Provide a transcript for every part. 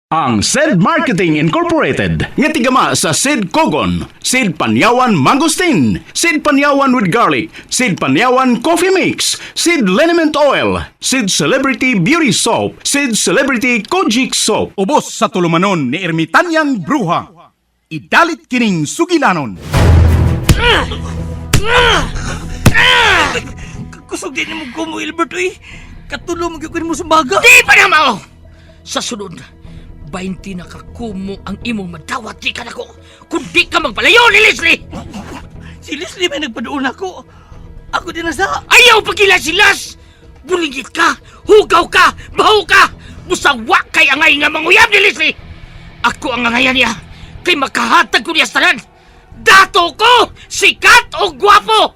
Ang Said Marketing Incorporated nga tigama sa Sid Kogon, Sid Panyawan Mangosteen, Sid Panyawan with Garlic, Sid Panyawan Coffee Mix, Sid Liniment Oil, Sid Celebrity Beauty Soap, Sid Celebrity Kojic Soap. Ubos sa tulumanon ni Ermitanyang Bruha. Idalit kining sugilanon. Kusog din mo ko mo, Ilbert, uy. Katulo mo gyud mo sa baga. Di pa na mao! Sa sunod, 20 na kakumo ang imong madawat di ka nako. Kung di ka magpalayo ni Leslie! Si Leslie may nagpaduon ako. Ako din na sa... Ayaw pagila silas! Bulingit ka! Hugaw ka! Baho ka! Busawa kay angay nga manguyab ni Leslie! Ako ang angayan niya kay makahatag ko niya sa tanan! Dato ko! Sikat o gwapo!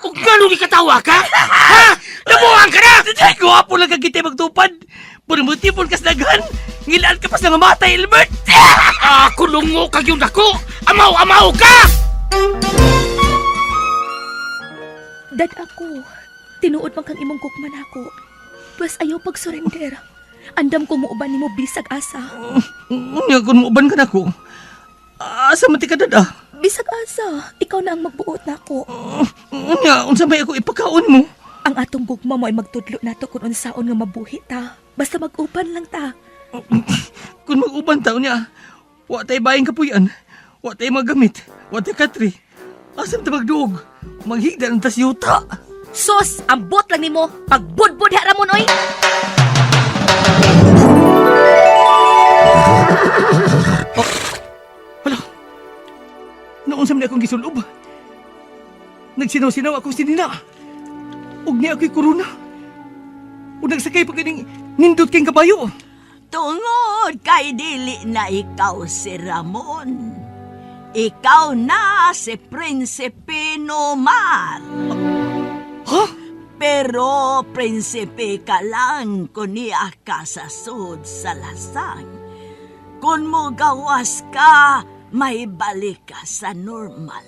Ug ngano ni katawa ka? Ha? Nabuang ka na! Ay, gwapo lang kag kita magtupad. Puro kas daghan. Ngilaan ka pa sa nga matay, Ilbert. Ako lungo kag yung dako! Amaw-amaw ka! Dad ako, tinuod man kang imong gugma nako. Pwes ayaw pag-surrender. Andam ko muuban nimo bisag asa. Unya, kung muuban ka nako. Asa man ti ka dad, ah? Bisag asa, ikaw na ang magbuot nako. Unya, unsa may ako ipakaon mo? Ang atong gugma mo ay magtudlo nato kung unsaon nga mabuhi ta. Basta mag-uban lang ta. Kung mag-uban ta, unya, wa tay bayang kapuyan. Wa tay magamit. Wa tay katri. Asa man ta magduog? Maghigda ng tas yuta. Sos, ambot lang nimo. Pagbudbud ha ramon oy. Hala. Noon sa akong gisulob. Nagsinaw-sinaw akong sinina. Ug niya ako'y korona. Ug nagsakay pa kining nindot kayong kabayo. Tungod kay dili na ikaw si Ramon. Ikaw na si Prinsipe Nomar. Ha? Pero prinsipe ka lang kung niya ka sa sud sa lasang. Kung mo gawas ka, may balik ka sa normal.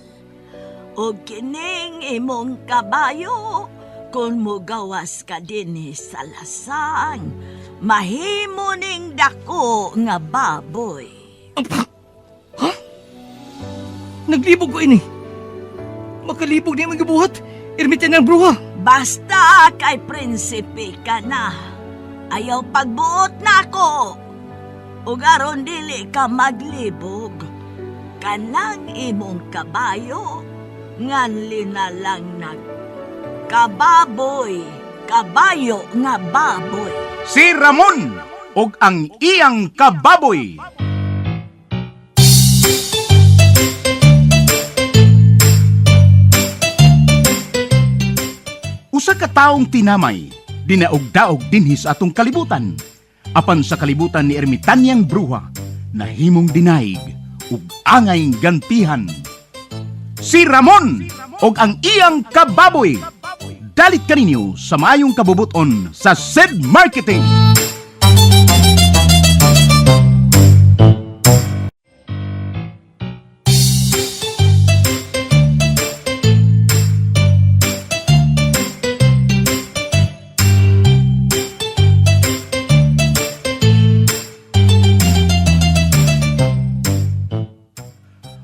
O kining imong kabayo, kung mo gawas ka dinhi sa lasang, mahimo ning dako nga baboy. Naglibog ko ini. Makalibog niya magibuhat. Ermitan ng bruha. Basta kay prinsipe ka na. Ayaw pagbuot na ako. Ug aron dili ka maglibog. Kanang imong kabayo, nganli na lang nag kababoy, kabayo nga baboy. Si Ramon og ang iyang kababoy. Usa ka taong tinamay, dinaog-daog dinhi sa atong kalibutan. Apan sa kalibutan ni Ermitanyang Bruha, nahimong dinaig ug angay gantihan. Si Ramon og ang iyang kababoy. Dalit kaninyo sa maayong kabubuton sa Said Marketing.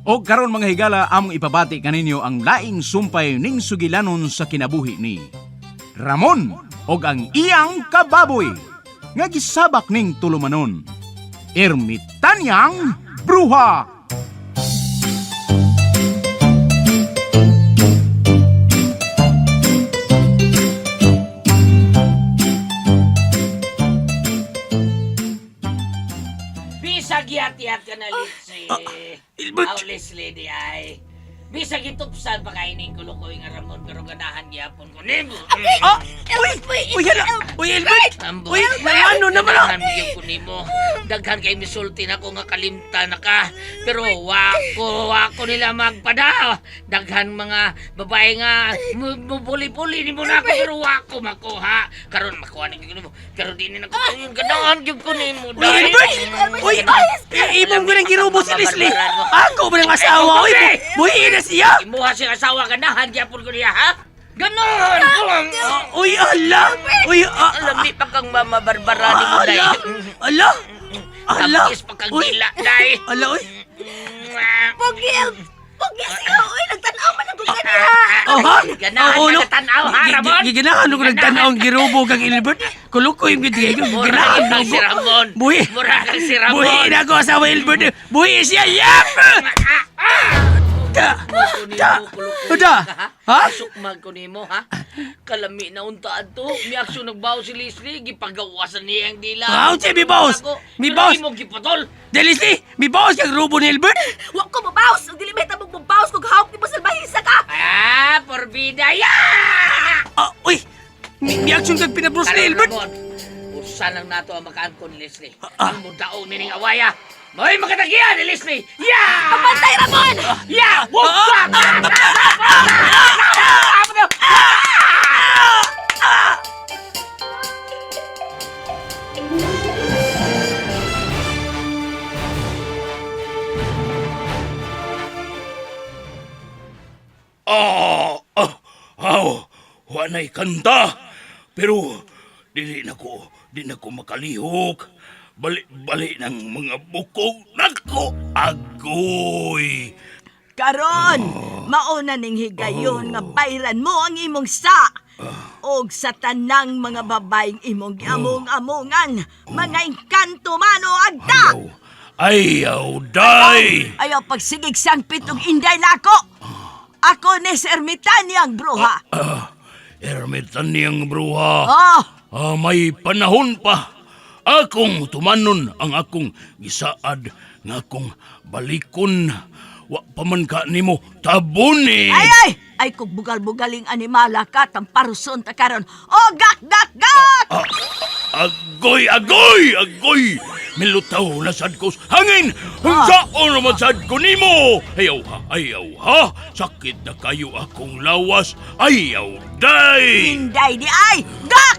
O karon mga higala among ipabati kaninyo ang laing sumpay ning sugilanon sa kinabuhi ni Ramon og ang iyang kababoy nga gisabak ning tulumanon. Ermitanyang Bruha. Bisag yat-yat ka na, Litsi. Ilbert. Aw, Leslie, di ay. Bisag itupsan pa kainin kulukoy nga Ramon, pero ganahan gyapon ko nimo. Ah! Uy! Uy, hala! Uy, Ilbert! Ambot. Uy, ano naman ah? Ganahan gyud ko nimo. Daghan kay misulti na ko nga kalimta na ka. Pero wako nila magpada. Daghan mga babae nga mubuli-puli nimo na ako pero wako makuha. Karon makuha ni gyud nimo. Pero di ni nako yun ganahan gyud ko nimo. Uy, Ilbert! Uy! Imong ko nang girubo si Leslie! Ako ba ng asawa? Uy, buhiin na siya! Imuha siya asawa ganahan gyapon ko niya ha. Ganon! Uy, ala! Uy, ah, Lami pa kang Mama Barbara ni mo, day. ala! Ala! Ala! Tapos pa kang Uy! dila, day. Ala, uy! Pugil! Pugil siya! Uy, nagtanaw man ako ganiha! Oh, ha? Ganahan Oh, ka no. nagtanaw, ha, Ramon? Giganahan ko nagtanaw ang girubo kang Ilbert. Kulok ko yung gitigay ko. Mura Giganahan kang ko. si Ramon. Buhi. Mura kang si Ramon. Buhi na ako asawa Ilbert. Buhi siya. Yap! Da! Da! Da! Ha? Sukmag ko nimo, ha? Kalami na untaan to. Mi aksyon nagbaw si Leslie, gipagawasan niya ang dila. Ah, unsay mibaos? Ako, Mibaos? Pero imo giputol. Delisli! Mibaos kang rubo ni Ilbert! Wa ko mabaos! Ug dili mahitabo mabaos kung hawak ni mo salbahisa ka! Ah, porbida ya! Ah, uy! Mi aksyon kag pinabros ni Karon, Ilbert! Ramon, usa lang nato ang makaangkon ni Leslie. Ah. Ang mudaog nining awaya. Mo'y makatagian ni Leslie. Ya! Pantay, Ramon! Ya! Wag! Ah, ah, aw, wanay kanta. Pero dili na ko, di na ko makalihok. Bali-bali ng mga bukog nako. Agoy. Karon, mauna ning higayon nga bayran mo ang imong sa. Og sa tanang mga babaeng imong giamong-amongan, mga engkanto mano agta. Ayaw, ayaw, day. Ayaw pagsigig sangpit og inday nako. Ako ni si Ermitanya ang bruha. Ah, ermitan niyang bruha. Oh, Ah, may panahon pa. Akong tumanon ang akong gisaad nga akong balikon. Wa pa man ka nimo tabuni. ay ay! Ay kung bugal-bugaling animala ka, tamparuson ta karon. Oh, gak gak gak! Ah, agoy, agoy, agoy! Milutaw na sad ko sa hangin! Unsaon naman sad ko nimo? Ayaw ha, ayaw ha! Sakit na kayo akong lawas. Ayaw, day! Inday di ay! Gak!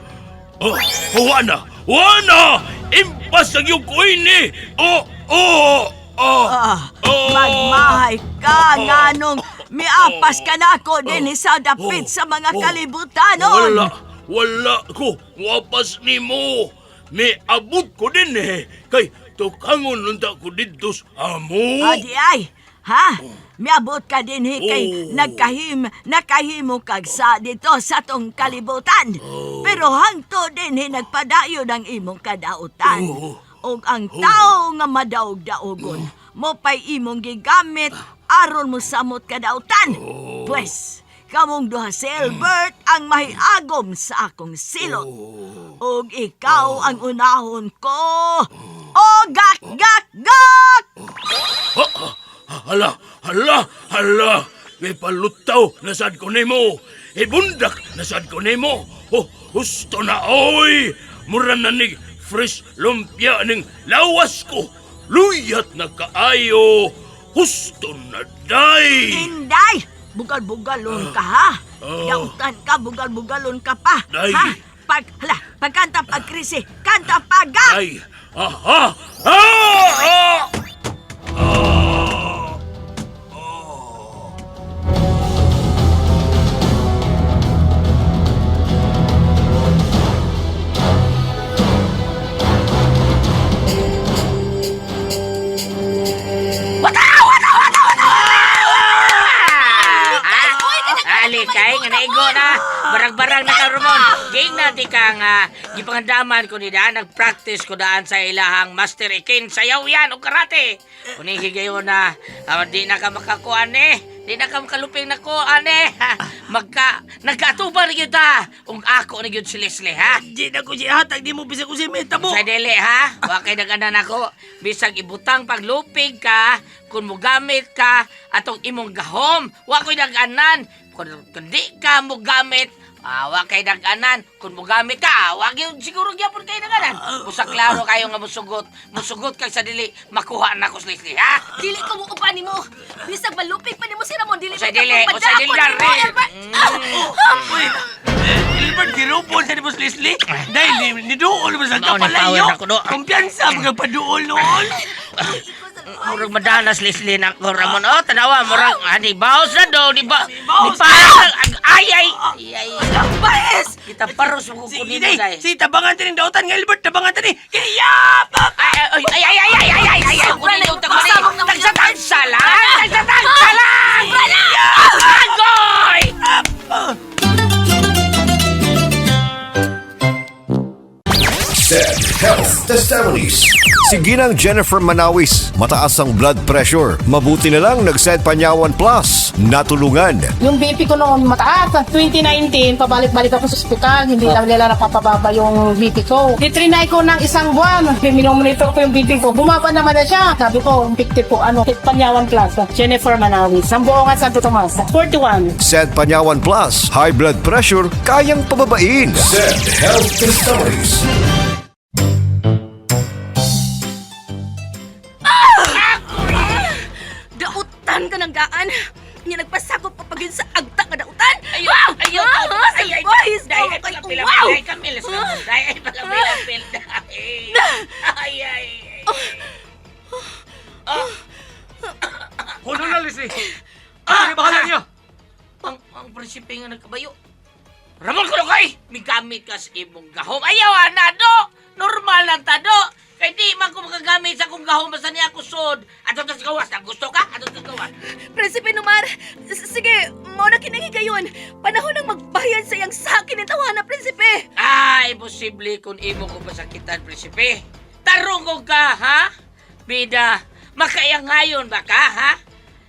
Oh, wana, wana! Impas ang iyong kuini! Oh, oh, oh! Ah, Oh! magmahay ka nganong miapas ka nako dinhi sa dapit sa mga Oh. kalibutanon. Wala, wala ko. Wapas nimo. May abot ko din eh. Kay tukangon lunta ko dito sa amo. Adi ay, ha? Miabot ka dinhi kay Oh. nakahimo kag sa dito sa tong kalibutan. Oh. Pero hangto dinhi nagpadayon ang imong kadautan. Oh. Og ang tao nga madaog-daogon, mo pay imong gigamit aron mo samot kadautan. Oh. Pwes, kamong duha si Albert ang mahiagom sa akong silot. Oh. Og ikaw ang unahon ko. O gak gak gak! Hala, hala, hala. May palutaw na sad ko nimo. Ibundak na sad ko nimo. Oh, husto na oy. Mura na ni fresh lumpia ning lawas ko. Luyat na kaayo. Husto na day. Inday! Bugal-bugalon ka ha! Oh. Dautan ka, bugal-bugalon ka pa! Day. Ha? Pag, hala, pagkanta pag krisi, kanta pagak! Ay, aha, ah, ah! Ah! Ali kay nga naigo na. Barang-barang na ka Ramon. Ging na di ka nga gipangandaman ko ni daan nagpractice ko daan sa ilahang Master Ikin sayaw yan og karate. Kuning higayon na di na ka makakuan eh. Di na ka makaluping nako ane. Ha, Magka nagkatubang na gyud ta. Ug ako na gyud si Leslie ha. Di na ko siya hatag di mo bisag ko siya may tabo. Sa dili ha, wa kay nag-anan ako. Bisag ibutang paglupig ka, kung mogamit ka atong imong gahom, wa ko'y nag-anan. Kung di ka mogamit, wa kay nag-anan. Kung mogamit ka, wa gyud siguro gyapon kay nag-anan. Usa klaro kayo nga musugot, musugot kay sa dili makuha na ko sa Leslie ha. Dili ko muuban nimo. Bisag malupig pa nimo si Ramon, dili Usay ko dili, tapos usay dili padakon nimo, dari. Albert. Uy! Ilbert, girubo sa ni Boss Leslie. Dahil ni, niduol mo sa Mao ni kapalayo. power na ko, do. Kumpiyansa mga paduol noon. Ikaw Murag madalas Leslie na ako, Ramon. Oh, tanawa, murag, ani, baos na do, di ba? Di pa, ay, ay, ay, ay. Baes! Kita paros mo kukunin mo, day. Si tabangan taning dautan nga Albert, tabangan tani. Kaya pa. Ay, ay, ay, ay, ay, ay, ay, ay, ay, ay, kunin yung Pasabog na tagsa tagsa lang, tagsa tagsa lang! Agoy! Said Health Testimonies. Si Ginang Jennifer Manawis, mataas ang blood pressure. Mabuti na lang nag-Sed Panyawan Plus. Natulungan. Yung BP ko noon mataas. 2019, pabalik-balik ako sa ospital. Hindi lang nila napapababa yung BP ko. Itrinay ko ng isang buwan. Minomonitor ko yung BP ko. Bumaba naman na siya. Sabi ko, 50 po, ano, Panyawan Plaza. Jennifer Manawi. Sambuongan, Santo Tomas. 41. Sed Panyawan Plus, high blood pressure, kayang pababain. Said Health Testimonies. Dautan ka ng gaan! Nya nagpasakop pa pagin sa agta nga dautan! Ayaw, ayaw, Ah, ay, ay, boys! day, ay, Kay pala, wow! day, kami, les, day, ay, pala, pila, pila, day. Ay, ay, ay. Kuno na Leslie. Ah, bahala niya. Ang prinsipe nga nagkabayo. Ramon kuno kay! Migamit ka sa imong gahom. Ayaw, ana, do! Normal lang ta, do! Kay di man ko makagamit sa akong gahom basta niya ako sod. Ato tas gawas na. Gusto ka? Ato tas gawas. Prinsipe Numar, sige, mao na kinahigayon. Panahon ng magbayad sa iyang sakin ng tawana, Prinsipe! Ah, imposible kung imo ko pasakitan, prinsipe. Tarungo ka, ha? Bida, makayangayon ba ka, ha?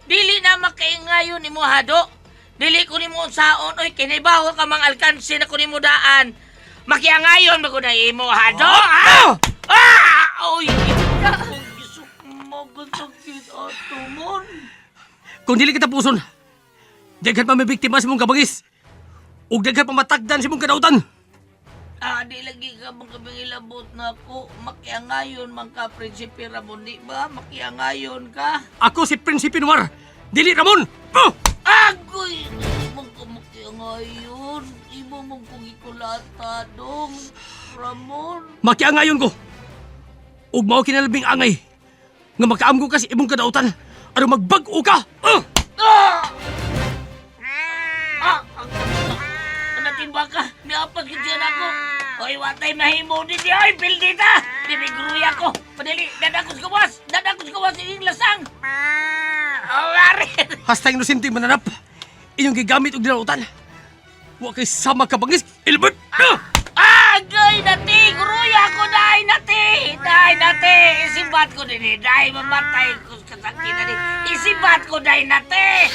Dili na makayangayon nimo hado. Dili ko nimo unsaon, oy kinibaho ka mang alkanse na ko nimo daan. Makiangayon ba ko na imo hado? Ah! Ah! Oy, gisukmo ato mon. Kung dili kita puson, daghan pa may biktima sa mong kabangis. Ug daghan pa matagdan sa mong kadautan. Ah, di lagi ka mong kabingilabot na ako. Makiangayon man ka, Prinsipe Ramon, di ba? Makiangayon ka. Ako si Prinsipe Noir, dili Ramon. Oh! Agoy! Imo ko makiangayon. Imo mong kugikulata, dong. Ramon. Makiangayon ko. Ug mao kinalabing angay nga makaamgo ka sa imong kadautan aron magbag-o ka. Oh! Ah! Ah! Ang natimba ka. Miapas ka dyan ako. Hoy, watay mahimo din di. Hoy, pildi ta. Di may gruya ko. Padali, dadakos gawas. Dadakos gawas ining lasang. Oh, mare. Hasta inosente mananap. Inyong gigamit og dinautan. Wa kay sama kabangis, Ilbert. Ah! Agay, nati! Gruya ko, day, nati! Day, nati! Isibat ko din eh. Day, mamatay ko sa kasakitan eh. Isibat ko, day, nati!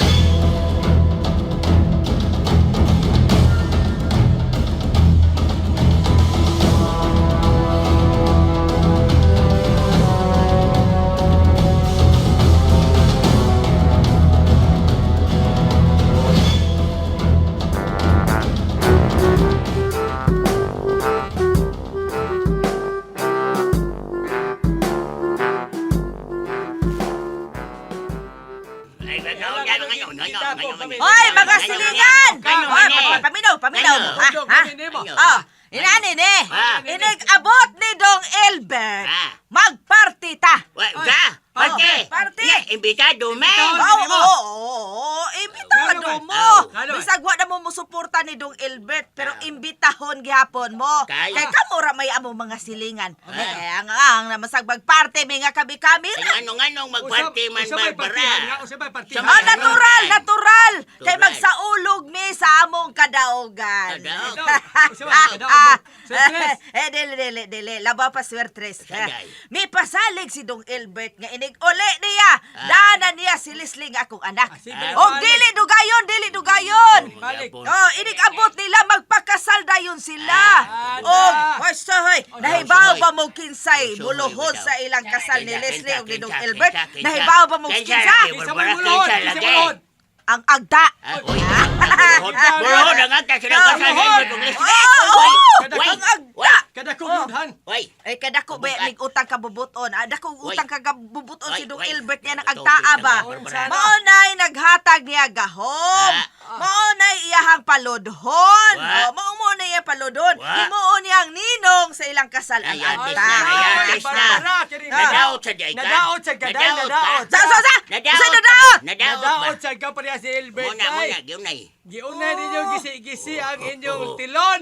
Hoy, mga silingan! Hoy, paminaw, paminaw. Ha? Ha? Oh, inani ni. Inig abot ni Dong Elbert. Magparty ta. Parte! Party. Imbitado, man! Oo, oo, oo, imbitado mo. Bisag wa na mo musuporta ni Dong Elbert, pero imbitahon gihapon mo. Kaya. Kay kamo ra may among mga silingan. Eh, ang namasag magparty may nga kami-kami ra. Anong-anong magparte man, Barbara? Oh, natural, natural. Kay magsaulog mi sa among kadaogan. Kadaog. Eh, dili, dili, dili. Labaw pa swertres. Sagay. May pasalig si Dong Elbert nga inig uli niya. Dana niya si Leslie nga akong anak. Og dili dugayon, dili dugayon. Oh, inig abot nila magpakasal dayon sila. Og hoy sohoy, nahibaw ba mo kinsay muluhod sa ilang kasal ni Leslie og ni Dong Elbert? Nahibaw ba mo kinsa? Kinsa lagi? Ang agda. Uy, buruhod ang agta sila kasal ni Elbert ug Leslie. Oo, Uy, ang agda. Kadakong yudhan. Uy, Ay kadako ba mig utang ka bubuton? Ah, dako Uy. utang ka bubuton si Uy, Dong uy. Elbert niya ng Ito, agtaa ba. Barbara. Mao nay naghatag niya gahom. Mao nay iyahang palodhon. Wa. Oh, mao mo na iya palodhon. Wa. Himuon niyang ninong sa ilang kasal ang Ay, antes agta. na, ay, antes na. kini. Nadaot sa jay ka. Nadaot sa ka, day, Nadaot ka. nadaot. Sa sa sa. Nadaot. Sa nadaot. Nadaot ba? Nadaot sa ka pareha si Elbert. Muna, day. muna, giunay. Giunay ninyo gisi-gisi ang inyong tilon.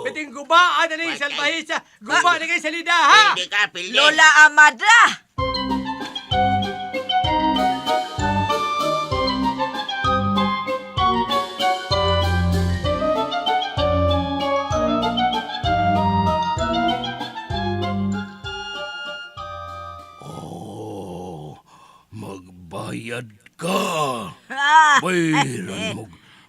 Biting gubaan na ning Patay. salbahisa. Guba na kayo salida, ha? Hindi ka, pildi. Lola Amada. Oh, magbayad ka. Ah, Bayran mo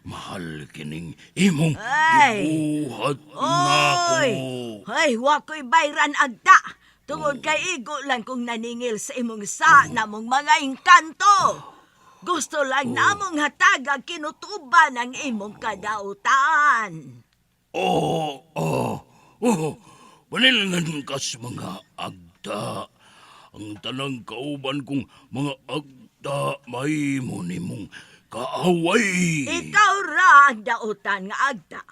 mahal kining imong Ay. gibuhat Oy! nako. Ay, wa ko'y bayran agta. Tungod kay igo lang kong naningil sa imong sa namong mga engkanto. Gusto lang namong hatag ang kinutuban ang imong kadautan. Oh, oh, oh, panilangan ka sa mga agta. Ang tanang kauban kong mga agta may mo nimong kaaway. Ikaw ra ang dautan nga agta.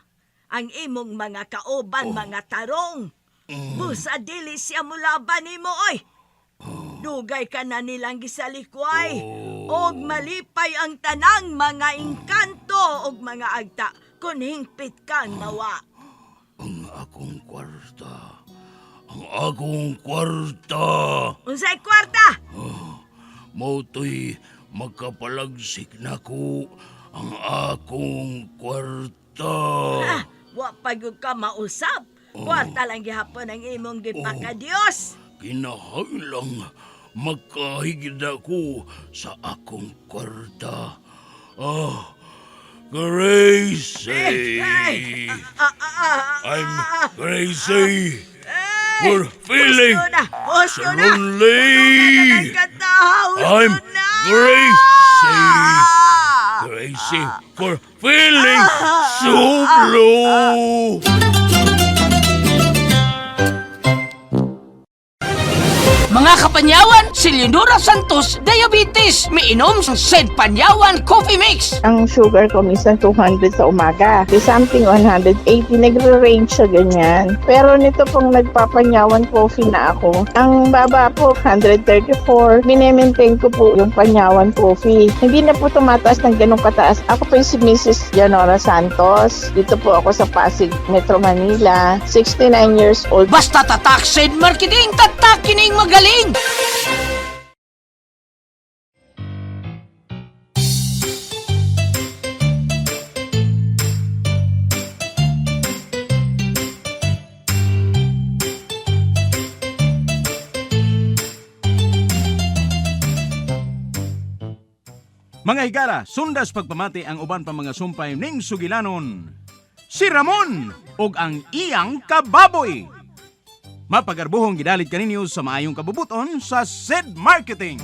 Ang imong mga kauban, mga tarong. Busa dili siya mulaban nimo oy. Dugay ka na nilang gisalikway. Og malipay ang tanang mga engkanto og mga agta kun hingpit kang mawa. Ang akong kwarta. Ang akong kwarta. Unsay kwarta? Mautoy makapalagsik na ko ang akong kwarta. Ah, wa pa gyud ka mausab. Kwarta lang gihapon ang imong gipakadiyos. Kinahanglang makahigid ako sa akong kwarta. Ah, crazy. Ay, ah, ah, ah, I'm ah, crazy ay. for feeling Husto na! Husto so na! lonely. Husto na kanta! Husto I'm na! crazy. Crazy for feeling so blue. Mga kapanyawan, si Leonora Santos, diabetes, miinom sa Said Panyawan Coffee Mix. Ang sugar ko minsan 200 sa umaga. Di something 180. Nagre-range siya ganyan. Pero nito pong nagpapanyawan coffee na ako. Ang baba po, 134. Mine-maintain ko po yung panyawan coffee. Hindi na po tumataas ng ganong kataas. Ako po yung si Mrs. Leonora Santos. Dito po ako sa Pasig, Metro Manila. 69 years old. Basta tatak Said Marketing, tatak kining magaling. Mga higala, sundas pagpamati ang uban pa mga sumpay ning sugilanon. Si Ramon ug ang iyang kababoy. Mapagarbuhong gidalit kaninyo sa maayong kabubuton sa Sid Marketing.